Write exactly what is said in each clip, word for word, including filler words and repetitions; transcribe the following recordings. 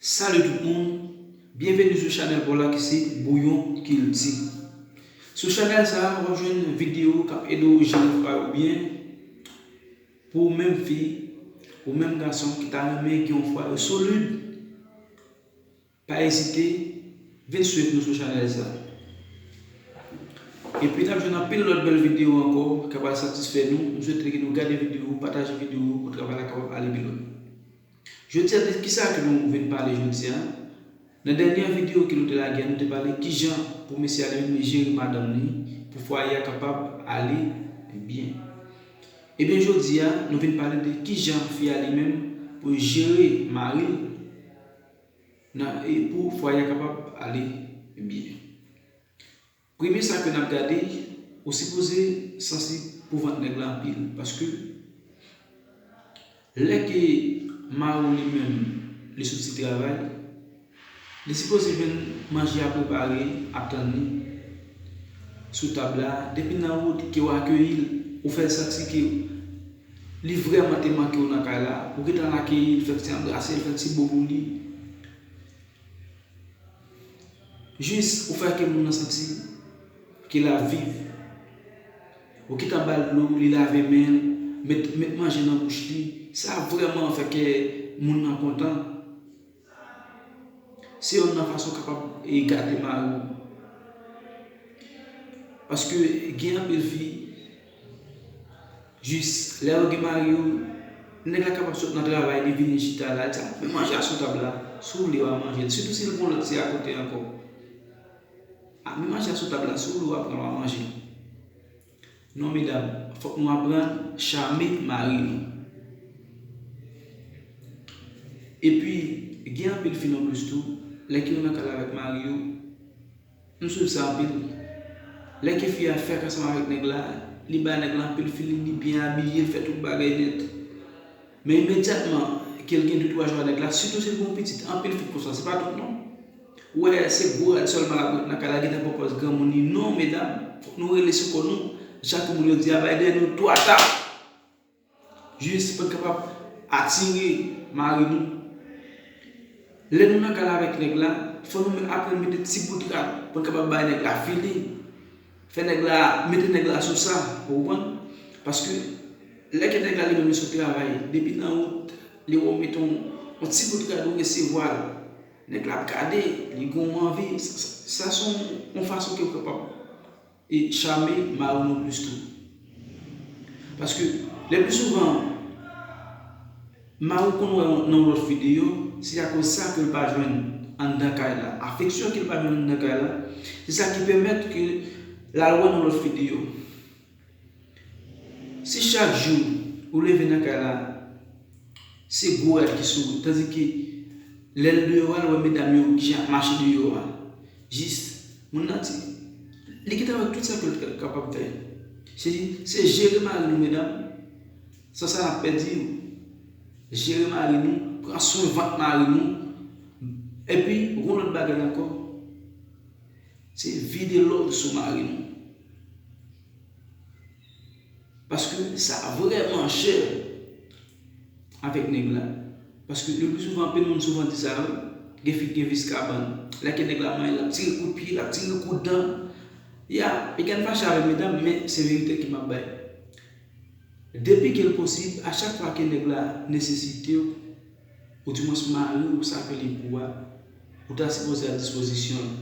Salut tout moun, byenveni sou chanèl pa w la ki se Bouyon Kilti. Sou chanèl sa a, w ap jwenn videyo k ap ede w jere fwa yo byen pou ou menm fi, ou menm gason ki ta renmen gen yon fwa yo solid. Pa ezite, vin swiv nou sou chanèl sa. Epi n ap jwenn anpil lòt bèl videyo ankò k ap al satisfè nou. M swete ke nou gade videyo, pataje videyo pou travay la kapab ale pi lwen. Jodi a, de kisa ke nou vin pale jodi a? Nan dènye videyo ke nou te lage a, nou te pale kijan pou mesye a li menm li jere madanm li pou fwaye a kapab ale byen. Ebyen, jodi a, nou vin pale de kijan fi a li menm pou jere mari l nan, e pou fwaye a kapab ale byen. Premye sa ke n ap gade, ou sipoze sansib pou vant nèg la anpil, paske lè ke mari w li menm li soti travay, li sipoze jwenn manje a prepare ap tann li sou tab la, depi nan wout ke w akeyi l, ou fè l santi ke li vrèman te manke w nan kay la, ou gentan akeyi l, fè ti anbrase l, fè ti bo pou li. Jis ou fè ke moun nan santi ke l ap viv. Ou gentan ba l dlo, li lave men l, met, met manje nan bouch li. Sa vrèman fè kè moun nan kontan. Se yonn nan fason kapab e gate mari w. Paske gen anpil fi, jis lè yo gen mari yo, nèg la kapab sot nan travay, li vini chita la, li di, "Ah, men manje a sou tab la, si w vle w a manje l." Sitou si l gon lòt, se akote ankò. "Ah, men manje a sou tab la, si w vle w a pran, w a manje l." Non, medam, fòk nou aprann chame mari nou. Epi, gen anpil fi nonplis tou, lè ke yo nan kay la avèk mari yo, m swiv sa anpil. Lè ke fi a fèk ansanm avèk nèg la, li bay nèg la anpil feeling, li byen abiye, l fè tout bagay nèt. Men imedyatman ke l gen de twa jou a nèg la, sitou si l gen yon pitit, anpil fi konsa, se pa tout non. Ou wè, se gwo rad sèlman l ap met nan kay la, gentan pran pòz granmoun li. Non, medam, fòk nou rele sou kò nou. Jan ke moun yo di a, bay dèyè nou twa tap. Jis pou n kapab atire mari nou. Lè nou nan kay la avèk nèg la, fò nou aprann mete ti bout rad pou n kapab bay nèg la feeling. Fè nèg la, mete nèg la sou sa, ou konprann? Paske lè ke nèg la li menm li sot travay, depi nan wout, li wè w mete yon, yon ti bout rad ou resevwa l. Nèg la ap gade, li gen yon anvi. Sa, sa, sa se yon, yon fason ke w kapab e chame mari w nonplis tou. Paske, le pli souvan, mari w konn wè w nan yon lòt fi deyò, se akoz sa ke l pa jwenn anndan kay la. Afeksyon ke l pa jwenn anndan kay la, se sa ki pèmèt ke l al wè nan lòt fi deyò. Si chak jou ou leve nan kay la, se gwo rad ki sou ou, tandike lè l deyò a, l wè medam yo kijan ap mache deyò a. Jis, moun nan di, li gentan wè tout sa ke l ka-, kapab fè. Se, se jere mari nou, medam. San sa, n ap pèdi yo. Jere mari nou, pran swen vant mari nou. Epi, yon lòt bagay ankò, se vide lòv sou mari nou. Paske sa vrèman chè avèk nèg la. Paske le pli souvan, anpil moun souvan di sa, wi. Gen fi ki gen vis kabann. Lè ke nèg la manyen, l ap tire kout pye, l ap tire kout dan. Ya, e gen fache avè medam, men se verite ke m ap bay. Depi ke l posib, a chak fwa ke nèg la nesesite w, oudimwens mari w, sa ke li pou a, ou ta sipoze a dispozisyon l.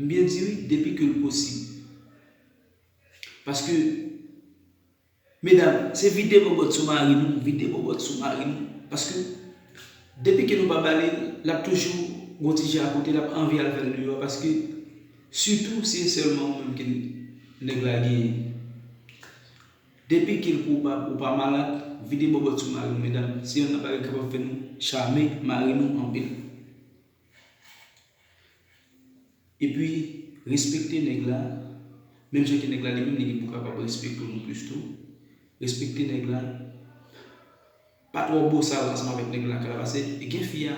M byen di wi, depi ke l posib. Paske, medam, se vide bòbòt sou mari nou, vide bòbòt sou mari nou. Paske, depi ke nou pa ba li l, l ap toujou gon ti jan akote, l ap anvi al fè l deyò. Paske, sitou si se sèlman ou menm ke nèg la genyen. Depi ke l koupab ou pa malad, vide bòbòt sou mari w, medam. Se yonn nan bagay ki kapab fè nou chame mari nou anpil. Epi, respekte nèg la, menm jan ke nèg la li menm li gen pou kapab respekte w nonplis tou. Respekte nèg la. Pa twò bosal ansanm avèk nèg la, kay la, paske gen fi a,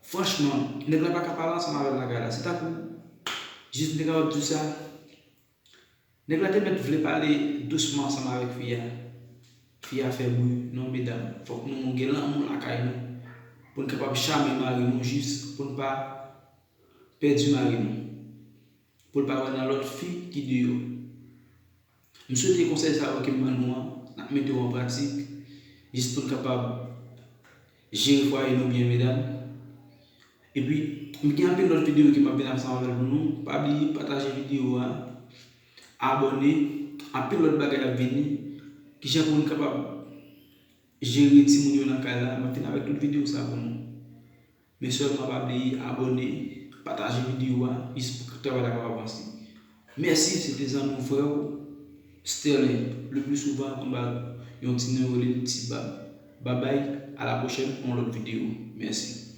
franchman, nèg la pa ka pale ansanm avè l lakay la. Se tankou, jis m te kapab di w sa, nèg la te mèt vle pale dousman ansanm avèk fi a. Fi a fè bri. Non, medam, fòk nou gen lanmou lakay nou. pou n kapab chame mari nou jis pou n pa pèdi mari nou, pou l pa wè nan lòt fi ki deyò. M swete konsèy sa yo ke m ban nou an, n ap mete yo an pratik jis pou n kapab jere fwaye nou byen, medam. Epi, m gen anpil lòt videyo ke m ap vin ansanm avè l pou nou. Pa bliye pataje videyo a, abòne, anpil lòt bagay ap vini. Kijan pou n kapab jere timoun yo nan kay la, m ap vin avèk tout videyo sa pou nou. Men sèlman pa bliye abòne, pataje videyo a, jis pou travay la kapab avanse. Mèsi, se te zanmi w, frè w, Sterling. Le plus souvent, konn ba yon ti non yo rele l Ti Bab. Babay, a la pwochèn pou yon lòt videyo. Mèsi.